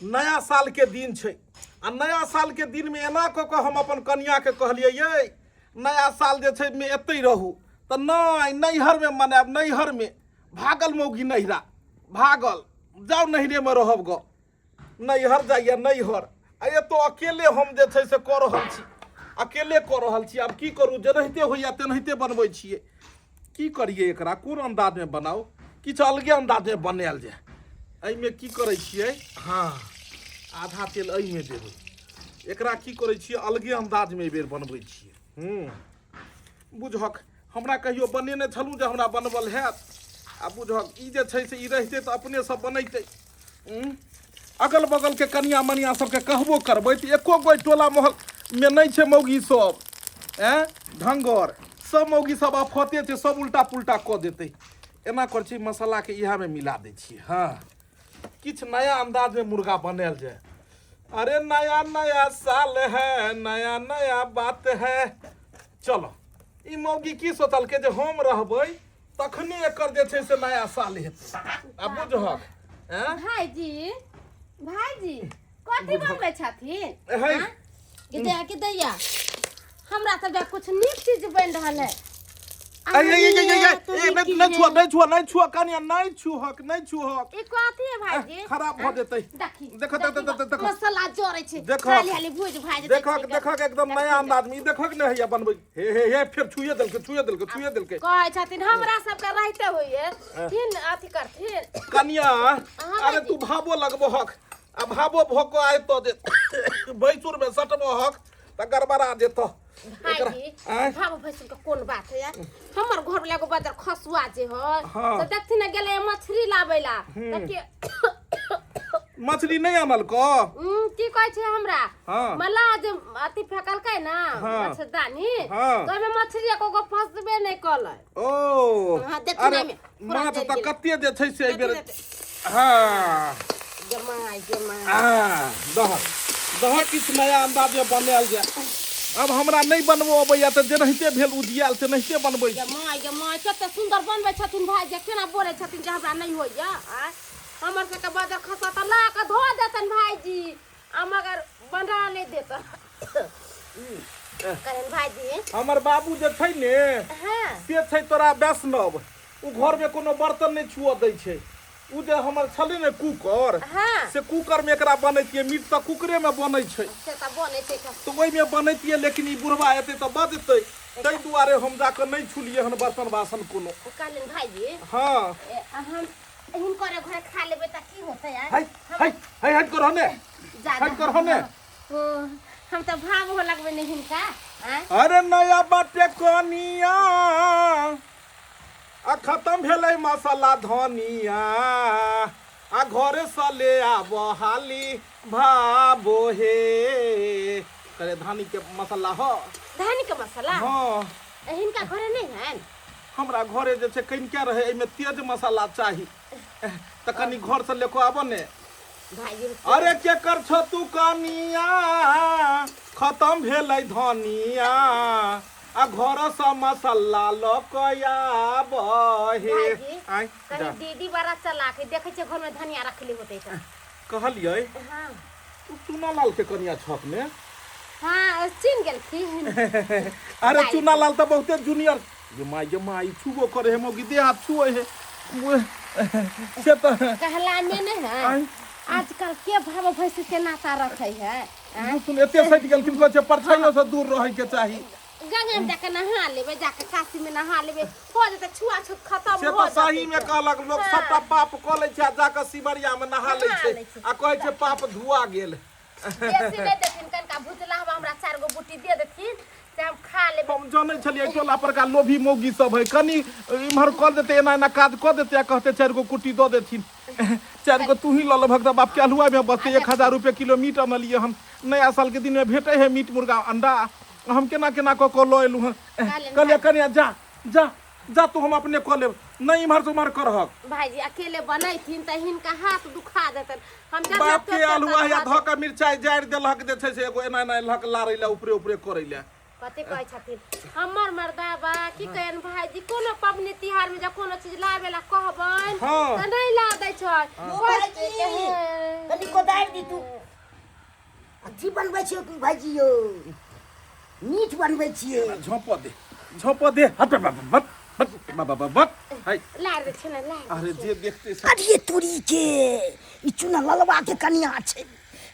नया सालके दिन छै आ नया सालके दिनमे एना कऽ कऽ हम अपन कनिआँके कहलियै यै नया साल जे छै मे एतहि रहू तऽ नहि नैहरमे मनायब नैहरमे भागल मौगी नैहरा भागल जाउ नैहरेमे रहब गऽ नैहर जाइए नैहर आ एतऽ अकेले हम जे छै से कऽ रहल छी अकेले कऽ रहल छी आब की करू जेनाहिते होइए तेनाहिते बनबै छियै की करियै एकरा कोन अन्दाजमे बनाउ किछु अलगे अन्दाजमे बनायल जाय एहिमे की करै छियै हँ आधा तेल एहिमे देबै एकरा की करै छियै अलगे अन्दाजमे एहिबेर बनबै छियै हूँ बुझक हमरा कहियो बनेने छलहुँ जे हमरा बनबल हैत आ बुझक ई जे छै से ई रहितै तऽ अपने सब बनैतै अगल बगलके कनिया मनिया सबके कहबो करबै तऽ एको गो टोला मोहलमे नहि छै मौगी सब एँ ढङ्गर सब मौगी सब आफते छै सब उल्टा पुल्टा कऽ देतै एना करै छी मसालाके इएहमे मिला दै छियै हँ किछु नया अन्दाजमे मुर्गा बनायल जाय अरे नया नया साल है नया नया बात है चलो ई मौगी की सोचलकै जे हम रहबै तखने एकर जे छै से नया साल हेतै आ बुझहक ऐं भाईजी भाईजी कथी बनबै छथिन हे आँ? कि दैया कि दैया हमरा सब कुछ नीक चीज बनि रहल है ए ए ए ए ए ए नहि नहि छुआ नहि छुआ नहि छुआ कनिया नहि छुहक नहि छुहक ई कथी है भाईजी खराब भऽ जेतै देखी देखो, देखो, देखो, देखो। मसाला जरै छै देखो। हाली हाली भुज भाज दै देखक छै। देखक एकदम नया अंदाज में ई देखक नहि हैया बनबै हे हे हे फेर छुए देलकै छुए देलकै छुए देलकै कहै छथिन हमरा सबके रहिते होइए थिन अथी करथिन कनिया अरे भाईजी। तू भाबो लगबहक आ भाबो भऽ कऽ आयतऽ जे भैंसुरमे सटबहक तऽ गड़बड़ा जेतऽ एकरा भाईजी आँय? भाव भैंसुर के कोन बात है हमर घर वाला एगो बदर खसुआ जे है हाँ। से देखथिन ने गेलै मछली लाबै ला तऽ के मछली नहि आनलको की कहै छै हमरा हाँ। मल्लाह जे अथी फेकलकै ने हाँ। मच्छरदानी हाँ। तऽ ओहिमे मछली एको गो फंसबे नहि कलै ओ हाँ, देखू अरे ने एहिमे, पूरा माछ जरि तऽ गेल। कते जे छै से एहिबेर देखू हँ गे माय गे माय आ दहक दहक किछु नया अन्दाजमे बनायल जाय आब हमरा नहि बनबो अबैया तऽ जेनाहिते भेल उजियाल तेनाहिते बनबै गे छी माय गे माय कते सुन्दर बनबै छथिन भाइ जे केना बोलै छथिन जे हमरा नहि होइया आँय हमर सबके बजर खसा तऽ ला कऽ धो देतन भाइजी आ मगर बना नहि देतन कहन भाइजी हमर बाबू जे छै ने हँ से छै तोरा वैष्णव ओ घरमे कोनो बर्तन नहि छुअ दै छै ओ जे हमर छलै ने कूकर हाँ। से कूकरमे एकरा बनैतियै मीट तऽ कूकरेमे बनै छै से तऽ बनै छै तऽ तऽ ओहिमे बनैतियै लेकिन ई बुढ़वा एतै तऽ बजतै ताहि दुआरे हम जाकऽ नहि छुलियै हन बर्तन बासन कोनो कहलियनि भाइजी हँ ए, हम हिनकर घरे खा लेबै तऽ की होतै आँय? है है है हट कर हने जादा हट कर हने ओ, हम तऽ भाव हो लगबै ने हिनका आँय? अरे नया बाटे कनिया आ खत्म भेलै मसाला धनिया आ घरे से ले आब हाली भाबो हे करे धानी के मसाला हो धानी के मसाला हाँ हिनका घरे नहीं है हमरा घरे जे छै कनिका रहै एहिमे तेज मसाला चाही तऽ कनि घर से लेको आबऽ ने भाईजी अरे के कर छो तू कनिया खत्म भेलै धनिया आ घर से मसाला लऽ कऽ आबऽ हे भाईजी आँय कहीं जा दीदी बड़ा चलाक है देखै छियै घर में धनिया रखले होतै तऽ कहलियै हाँ तू चूना लाल के कनिया छक ने हाँ चिन गेलखिन अरे चूना लाल तऽ बहुते जूनियर ये माय ये माय ई छुबो करे है मौगी देह हाथ छुए है से तऽ कहला में नहीं है आँय। आजकल के भाव भैंस के नाता रखे है आँय? सुन एते सटि गेलखिन कहै छै परछाइयो से दूर रहै के चाही गंगा में जाके नहा लेबै जाके काशी में नहा लेबै हो जेतै छुआ छूत खत्म से हो तऽ सही जेतै में कहलक लोक हाँ। सबटा पाप कऽ लै छै आ जाकऽ सिमरिया में नहा लै नहा छै लै छै। आ कहै छै पाप धुआ गेल बेसी नहि देथिन कनिका भुजला हवा हमरा चारि गो बूटी दे देथिन से हम खा लेबै हम जनै छलियै टोला परका लोभी मौगी सब है कनि इम्हर कऽ देतै एना एना काज कऽ देतै आ कहतै चारि गो कुट्टी दऽ देथिन चारि गो तू ही लऽ लेबहक तऽ बापके हलुआमे बचतै 1000 रुपए किलो मीट अनलियै हन नया सालके दिनमे भेटै है मीट मुर्गा अंडा हम केना केना कऽ कऽ लऽ एलहुँ हन कहलियै कनिया जा जा जा तू हम अपने कऽ लेब नहि इम्हर से उम्हर करहक भाईजी अकेले बनैथिन तऽ हिनका हाथ दुखा देतन हम जब बाप के आलुआ या धऽ कऽ मिरचाइ जारि देलहक जे छै से एगो एना एना लहक लारै लए ऊपरे ऊपरे करै लए कते कहै छथिन हमर मर्दाबा की कहन भाईजी कोनो पबनी तिहार में जब कोनो चीज लाबे ला कहबन हाँ। त नहीं ला दै छै यो भाईजी कनि कोदारि दी तू अथी बनबै छियै की भाईजी यौ मीठ बनबै छियै झोंप दे झोंप दे हट but but but but but हाय ला दै छै ने ला अरे जे देखते से अरे तोरी के ई चुना ललवा के कनिया छै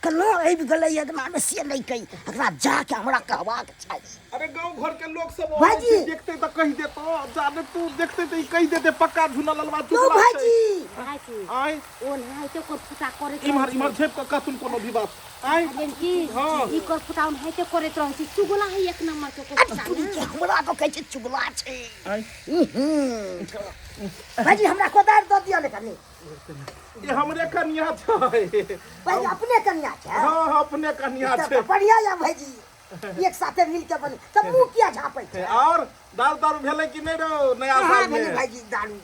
केना आबि गेलै अगना मे से नहि कही एकरा जाके हमरा कहबाक चाही। अरे गांव घर के लोग सब भाईजी। अबै छै, देखते तऽ कहि देतो जाने तू देखते तऽ ई कहि देते पक्का झुना ललवा यौ चुगला छै। भाईजी भाईजी आय ओ नहाइते कर फुटा करैत इम्हर रहै इम्हर छै। झेप कऽ कहथुन कोनो भी बात आय लेकिन की हाँ। ई कर फुटा ओनाहिते करैत रहै छै चुगला है एक नंबर के अरे कर फुटा तोरी ने। के हमरा तो कहै छै चुगला छै। आय भाईजी हमरा कोदारि दऽ दिअ ने कनि। ये हमरे कनिया छै। भाईजी अपने कनिया छै? हाँ हाँ, अपने कनिया तब छै। तऽ बढ़िया या भाईजी, एक साथे मिल के बनी तब मुंह किया झापै छै? और दारू दारू भेलै कि नहि रौ नया कहाँ साल भेलै में? भाईजी दारू?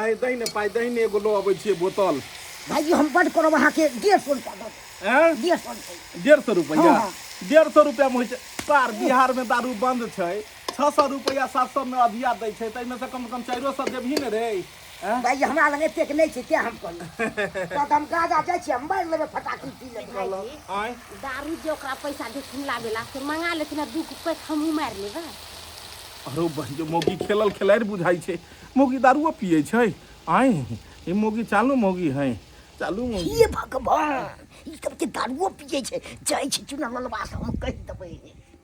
आइ दही ने पाइ दही ने एगो लो अबै छियै बोतल। भाईजी हम बड करब अहाँके 150 रुपया दऽ देब। हैं? 150 रुपया। 150 रुपया? हाँ, हाँ। 150 रुपया में होइ छै सार। बिहार में दारू बंद छै, 600 रुपया 700 में अधिया दै छै, ताहिमे से कम से कम 400 देबही ने रे। हैं? भाईजी हमरा लग एतेक नहि छै तें हम कहलहुँ। तऽ हम गाजा जाइ छियै, हम मारि लेबै फटाकी पी लेबै। भाईजी आँय दारू जे ओकरा पैसा देथिन लाबेला से मंगा लेथिन आ दू पैक हमहूँ मारि लेबै। अरे बहिन जो मौगी खेलल खेलारि बुझाइ छै, मौगी दारुओ पियै छै। आँय ई मौगी चालू मौगी है, चालू मौगी। हे भगवान, ई सबके दारुओ पियै छै। जाइ छै चुना ललवा से हम कहि देबै।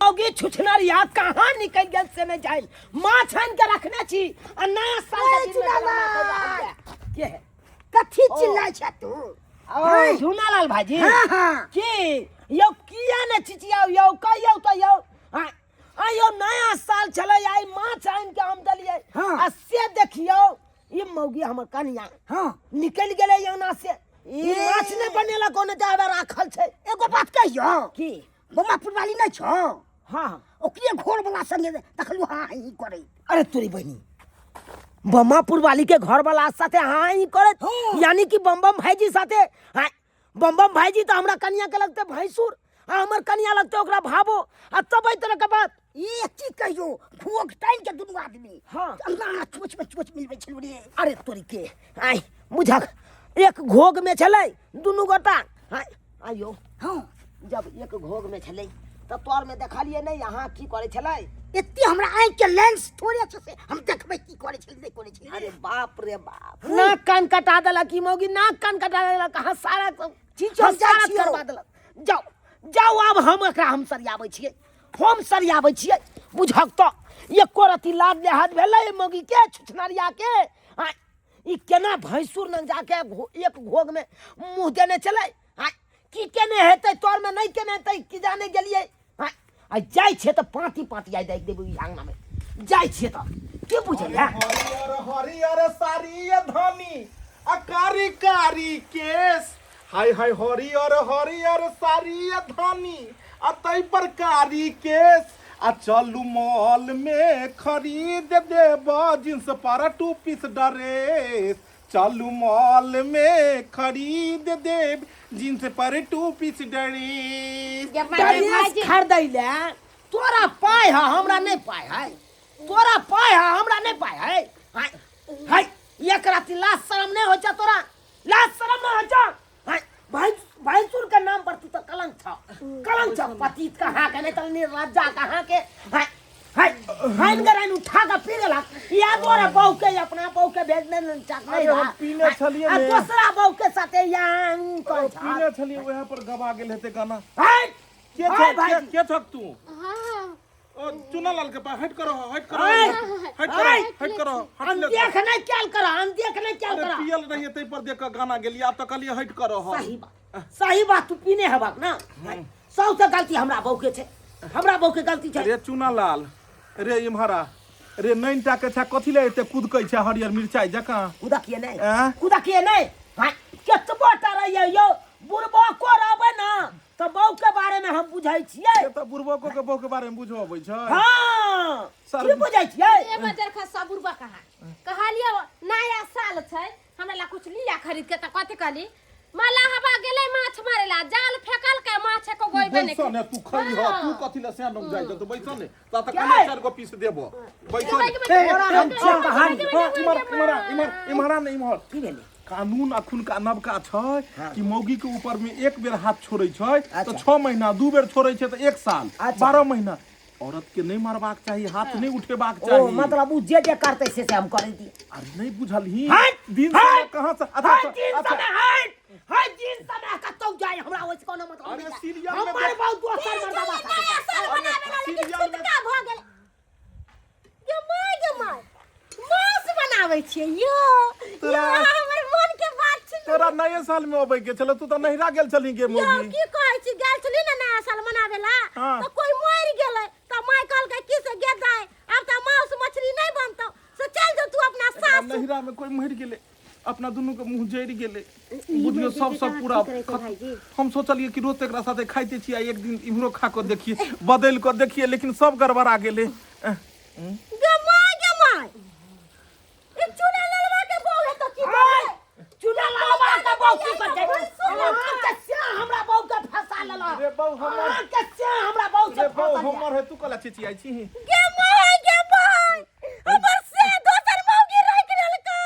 मौगी छुछनरिया कहाँ निकलि गेल से नहि जानि। माछ आनि के रखने छी आ नया साल के ए, दिन में चुनालाल! के है? कथी चिल्लाइ छै तू? ओ झुनालाल भाईजी। हाँ, हाँ। की यौ किया ने चिचियाउ यौ, कहियौ तऽ यौ। हाँ, आ यौ नया साल छलै, आइ माछ आनि के हम देलियै। हाँ। आ से देखियौ ई मौगी हमर कनिया हाँ। निकलि गेलै अंगना से, ई ए। माछ नहि बनेलक, ओने जाबे राखल छै। एगो बात कहियौ? की? बम्मा पुरवाली नहि छौ? हाँ। ओकरे घोर वाला संगे देखलू हाँ ही करै। अरे तोरी बहिनी, बम्मापुर वाली के घर वाला साथे हाँ ही करत? हाँ। यानी कि बम बम भाईजी साथे। हाँ, बम बम भाईजी तो हमरा कनिया के लगते भैंसुर, आ हमर कनिया लगते ओकरा भाबो, आ तब एहि तरह के बात। ई की कहियो, घोक टाइन के दुनू आदमी हाँ। अंगना चोच में चोच मिलबै छलू रे। अरे तोरी के आइ बुझक एक घोग में छलै दुनू गोटा। आइ आइयो। हाँ। जब एक घोग में छलै तऽ तोर में देखलियै नहि अहाँ की करै छलै? एते हमरा आँखि के लेंस थोड़े छै से हम देखबै की करै छलै नहि करै छलै। अरे बाप रे बाप, नाक कान कटा देलक ई मौगी, नाक कान कटा देलक। हँसारा ठीक छै, हम जाइ हँसारा छियौ। करबा देलक। जाउ जाउ, आब हम एकरा हम सरियाबै छियै, हम सरियाबै छियै। बुझक तऽ एको रत्ती लाज लिहाज भेलै एहि मौगी के, छुछनरिया के? आँय, ई केना भैंसुर लग जाके एक घोग में मुँह देने छलै? आँय, की केने हेतै तोर में, नहि केने हेतै की जाने गेलियै। आँय, आ जाइ छियै तऽ पाँती पाँती आइ दागि देबै ई आङ्गना में, जाइ छियै तऽ की बुझलियै? हरियर हरियर साड़ी धनी आ कारी कारी केस, हाय हाय हरियर हरियर साड़ी धनी आ तै पर कारी केस, आ चलू मॉल में खरीद देब jeans per to piece dress, चलू मॉल में खरीद देब jeans per to piece dress. जब मारे ड्रेस भाईजी खरीदै ले तोरा पाइ है, हमरा नहि पाइ है। तोरा पाइ है, हमरा नहि पाइ है। हाय हाय, एक राति लाज शरम नहि होइ छौ तोरा? लाज शरम नहि होइ छौ? हाय, भाई भैंसुर के नाम पर तू तऽ कलंक छौ, कलंक छौ। पतित कहाँ के नहि तऽ निर्लज्जा कहाँ के। हाय हाय, हाइन गराइन उठा के पी गेलक या तोरा बहू के, अपना बहू के भेजने नहि चाक नहि अरे हम रहा। पीने छलियै आ ने। दोसरा बहू के साथे यहाँ कहै छह। पीने छलियै, वएह पर गवा गेल हेतै गाना। हाय, के हाय छक भाईजी। के छक तू? हाँ। ओ चुनालाल के पास हट करो, हट करो, हाय, हट करो, हाय। हट करो, हट ले। अनदेख नहि कयल कर, अनदेख नहि कयल अरे कर। पियल रहिए तै पर देख के गाना गेलियै, आब तऽ कहलियै हट करो। हम सही बात, सही बात, तू पीने हेबक ना। सबसे गलती हमरा बहू के छै, हमरा बहू के गलती छै। रे चुनालाल रे, इम्हरा रे, नैन टा के छै, कथी ले एते कुदकै छै हरियर मिरचाई जकाँ? कुदकिए नहि, आँय? कुदकिए नहि। हाँ, केतबो टा रहियै यौ, बुढ़बो को रहबै ना तऽ बहू के बारे में हम बुझै छियै। से तऽ बुढ़बको के बहू के बारे में बुझो अबै छै। हाँ, सर- की बुझै छियै? ए बजर खसा बुढ़बा कहाँ कहलियै नया साल छै, हमरा ला कुछ लिया खरीद के, तऽ कथी कहली मलाहबा गेलै माछ मारे ला, जाल फेकल के माछ एको गो अयबे। बैसऽ ने तू खइह तू कथी ले सैन जाइ तू बैसऽ ने ता त कने चार गो पीस देबो बैसऽ ने। तोरा हम चकहन इमहर इमहर इमहर इमहरा ने इमहर की भेलै कानून अखुनका नवका छै कि मौगी के ऊपर में एक बेर हाथ छोड़ै छै तऽ 6 महीना, दू बेर छोड़ै छै तऽ 1 साल, 12 महीना। औरत के नहीं मारबाक चाही, हाथ नहीं उठेबाक ओ चाही। मतलब उ जे जे करतै से से हम करै दिए। अरे नहीं बुझलही हट! दिन हट! समय कहाँ से अच्छा हर दिन अच्छा समय हट हर दिन समय कतौ जाय हमरा ओइसे कोनो मतलब अरे नहीं सीरियल में हमर देख- बहुत दोसर मर्दाबा नया साल अरे, मनावे ला लेकिन सीरियल में- छुटका भऽ गेल। गे माय, गे माय, मांस बनाबै छियै यो यो। तोरा- हमर मन के बात छै। तोरा नए साल में अबै के छलै, तू तऽ नहिरा गेल छलही गे यौ मौगी। की कहै छी, गेल छली ने नया साल मनावे ला हाँ। तऽ कोई मरि गेलै तऽ माय कहलकै की से गे दाय, आब तऽ मांस मछली नहि बनतौ, से चल जो तू अपना एकरा सासु। नहिरा में कोई मरि गेलै, अपना दुनू के मुंह जरि गेलै बुझियो, सब सब पूरा खत्म। हम सोचलियै कि रोज एकरा साथे खाइते छी, आ एक दिन इम्हरो खा कऽ देखिए, बदलि कऽ देखिए, लेकिन सब गड़बड़ा गेलै। गे माय, गे माय, ई चूड़ा ललवा के बहू है तो की करबै? चूड़ा ललवा के बहू की करतै? अहाँ के से हमरा बहू के फंसा लेलक। रे बहू हमर। अहाँ के से हमरा बहू से रे बहू फंसल। हमर है, तू कला चिचियाइ छी? गे माय, गे माय, हमर से दोसर मौगी राखि लेलकै।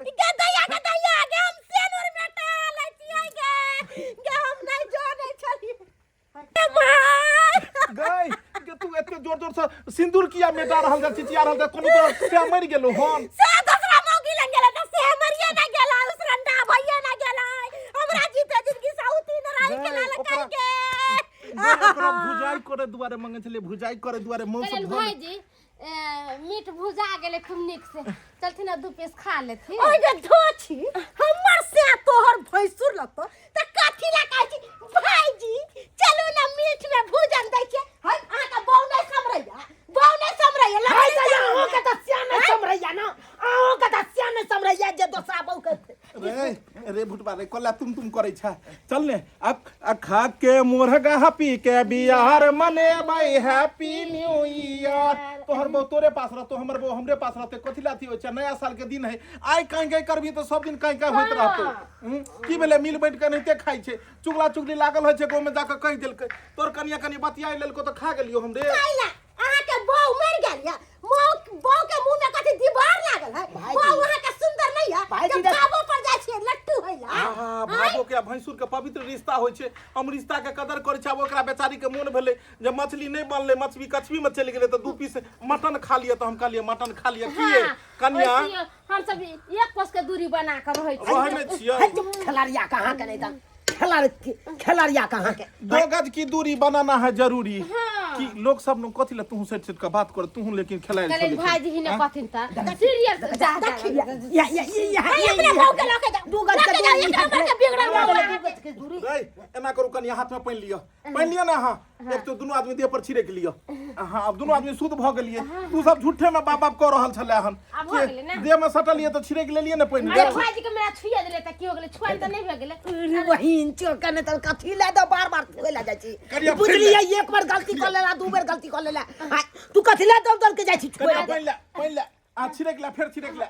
गे दैया, गे दैया, गे हम सेनुर बेटा लै छियै। गे गे हम नहि जानै छलियै। गे माय गई के तू एते जोर जोर से सिंदूर किया मेटा रहल जा, चिचिया रहल जा? कोनो तो से मरि गेलो हन? से दोसरा मौगी लग गेलै तऽ से मरिए ना गेलै, उसरंडा भइए ना गेलै। हमरा जीते जिंदगी साउती न रहि गई, गेलै ओकरा- के गई, ओकरा भुजाइ करे दुआरे मंगे छलै, भुजाइ करे दुआरे मौस कहलियनि धो भाईजी, मीट भुजा गेलै खूब नीक से, चलथिन ने दू पीस खा लेथिन। ओहि जे धोछी हमर से तोहर भैंसुर लगतो तऽ कथी ला कहै छी भाईजी चलू ने मीट में भूजन दै छियै? है अहाँके बहू नहि समरैया, बहू नहि समरैया। हाय तऽ अहूँ के तऽ सिया नहि समरैया ने, अहूँ के तऽ सिया नहि समरैया जे दोसरा बहू के। रे रे भुटबा रे, कला तुम तुम करै छ? चल ने अब खा के मुर्गा पी के बिहार मनेबै हैप्पी न्यू ईयर। तोहर बहू तोरे पास रहतो, हमर बहू हमरे पास रहते, कथी लाथी होइ छै? नया साल के दिन है, आइ काई काई करबी तऽ सब दिन काई काई होइत रहतो। की भेलै? मिल बैठ के एनाहिते खाइ छै, चुगला चुगली लागल होइ छै, गाँव में जाके कहि देलकै, तोर कनिया कनि बतियाइ लेलको तऽ खा गेलियो हम रे। काइला अहाँके बहू मरि गेल या बहू बहू के मुंह में कथी दीवार लागल है? भाईजी। बहू अहाँके सुंदर नहीं है? भाईजी जब भावो पर जाइ छियै लट्टू होइला। आहा, भावो के आ भैंसुर के पवित्र रिश्ता होइ छै, हम रिश्ता के कदर करै छी। आब ओकरा बेचारी के मोन भेलै जे मछली नहि बनलै, मछली कछबी में चलि गेलै, तऽ दू पीस मटन खा लिअ, तऽ हम कहलियै मटन खा लिअ। किए कनिया? वैसे हम सब एक कोस के दूरी बना के रहै छी। रहै नहि छियै। है चुप, खेलरिया कहाँ के नहीं तन खेलर खेलरिया कहाँ के। दो गज की दूरी बनाना है जरूरी। हाँ। कि लोग सब न कथी ले तू सेट सेट के बात कर तू, लेकिन खेलायल कहलियनि छलै। भाईजी ही ने कहथिन तऽ सीरियस जा जा। या या या या भाई, अपना बहू के लऽ के जाउ। दू गज के लऽ के जाउ, दूरी। एक नंबर के बिगड़ल बहू दू अहाँके। गज के दूरी। रे एना करू कनिया, हाथ में पानि लिअ, पानि लिअ ने अहाँ। एक तो दुनू आदमी देह पर छिड़क लिअ अहाँ। आब दुनू आदमी शुद्ध भऽ गेलियै। तू सब झूठे में बाप बाप कऽ रहल छलै हन। आब भऽ गेलै ने? देह में सटलियै तऽ छिड़क लेलियै ने पानि। अरे भाईजी के मेरा छुए देले तऽ की हो गेलै? छुआल तऽ नहि भऽ गेलै। अरे बहिन चोका ने तल कथी ले दो बार बार छुए ला जाइ छी? करिया बुझलियै, एक बार गलती कर लेला, दू बेर गलती कर लेला, हाय, तू कथी ले दौड़ दौड़ के जाइ छी छुए कनिया ला? पानि ले, पानि ले आ छिड़क ले, फेर छिड़क ले।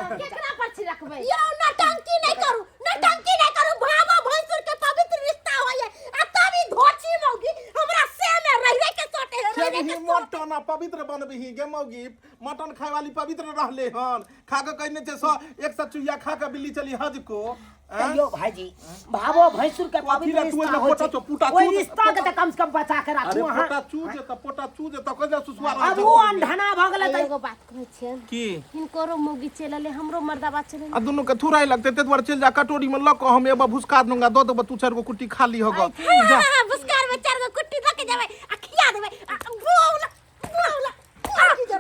केकरा पर छिड़कबै यौ? नौटंकी नहि करू, नौटंकी नहि करू। भावो भैंसुर के पवित्र रिश्ता होइए आ तब ई धोछी मौगी हमरा से में रहि रहि के सटे है, रहि रहि के खेबही मटन आ पवित्र बनबही गे मौगी? मटन खाय वाली पवित्र रहले हन? खा के कहने छै सौ एक सौ चुहिया खा के बिल्ली चली हज को। आँय? कहियो भाईजी, भावो भैंसुर के अथी पवित्र ला तू रिश्ता ओहिमे होइ पोटा छै। चो, पूटा ओहि चू- रिश्ता के तऽ कम से कम बचा के अरे राखू अहाँ। पोटा चू जे तऽ पोटा चू जे तऽ कहिया सुसुआ रहल अब छै। ओ अनढना भऽ गेलै तऽ एगो बात कहै छियनि की? हिनकरो मौगी चलि एलै, हमरो मर्दाबा चलि एलै। आ दुनू के थुराइ लगतै, ताहि दुआरे चलि जा, कटोरी में लऽ कऽ हम एबा भुसका दूंगा, दऽ देबो, तू चारि गो कुट्टी खा लीह गऽ। जा। हाँ, भुसकार में चार गो कुट्टी दऽ के जेबै आ खिया देबै आ बोला बोला तू चल,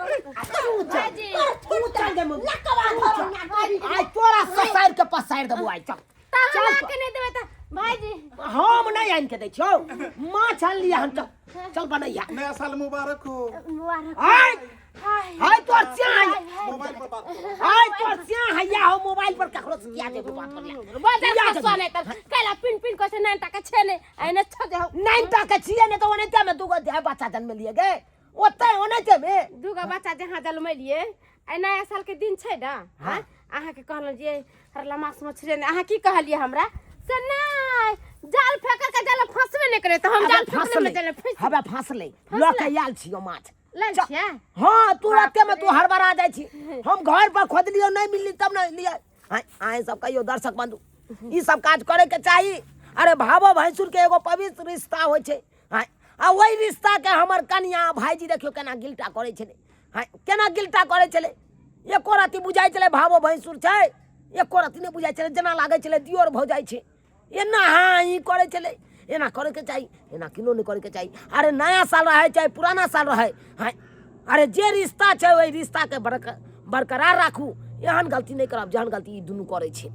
भाईजी। तू चल गे मौगी। लकवा धरौ ना करी। आइ तोरा ससारि के पसारि देबो आइ, चल तऽ चल। हमरा के नहि देबै तऽ भाईजी? हम नहि आनि के दै छियौ, माछ आनलियै हन, चल चल बनैया। नया साल मुबारक हो। मुबारक। आइ हाय। हाय तोर सिया मोबाइल पर बात करो। हाय तोर सिया हैया हो, मोबाइल पर ककरो से किया देबो बात करला? बजर किया खसवा देबो? नहि तऽ कैला पिन पिन कहै छै नाइन टाका छै नहि एने छ देहो। नाइन टाका छियै ने तऽ ओनाहिते मे दूगो देह बच्चा जन्मेलियै गे ओतै ओनाहिते मे। दूगो बच्चा जहाँ जन्मेलियै, आइ नया साल के दिन छै ने। हाँ, अहाँके कहलहुँ जे हरला माछ मछली ने, अहाँ की कहलियै हमरा से? नहि जाल फेंक के जाल फंसबे नहि करे तऽ हम जाल हबे फेकले में देले फाँसलै हबे फाँसलै लऽ के आयल छियौ माछ। लऽ छियै? हाँ, तू राते में तू हड़बड़ा जाइ छी। हम घर पर खोजलियौ, नहि मिलली तब ने लियै। आँय सब कहियौ दर्शक बंधु, ई सब काज करे के चाही? अरे भावो भैंसुर के एगो पवित्र रिश्ता होइ छै। आँय, आ ओहि रिश्ता के हमर कनिया भाईजी देखियौ केना गिलटा करै छलै। आँय, केना गिलटा करै छलै। एको रत्ती बुझाइ छलै भावो भैंसुर छै? एको रत्ती नहि बुझाइ छलै, जेना लागै छलै दियोर भौजाइ छै। एना हाँ ई करै छलै। एना करैके चाही? एना किनो नहि करैके चाही। अरे नया साल रहै चाहे पुराना साल रहै, हाँ, अरे जे रिश्ता छै ओहि रिश्ताके बरकरार राखू। एहन गलती नहि करब जेहन गलती ई दुनू करै छै।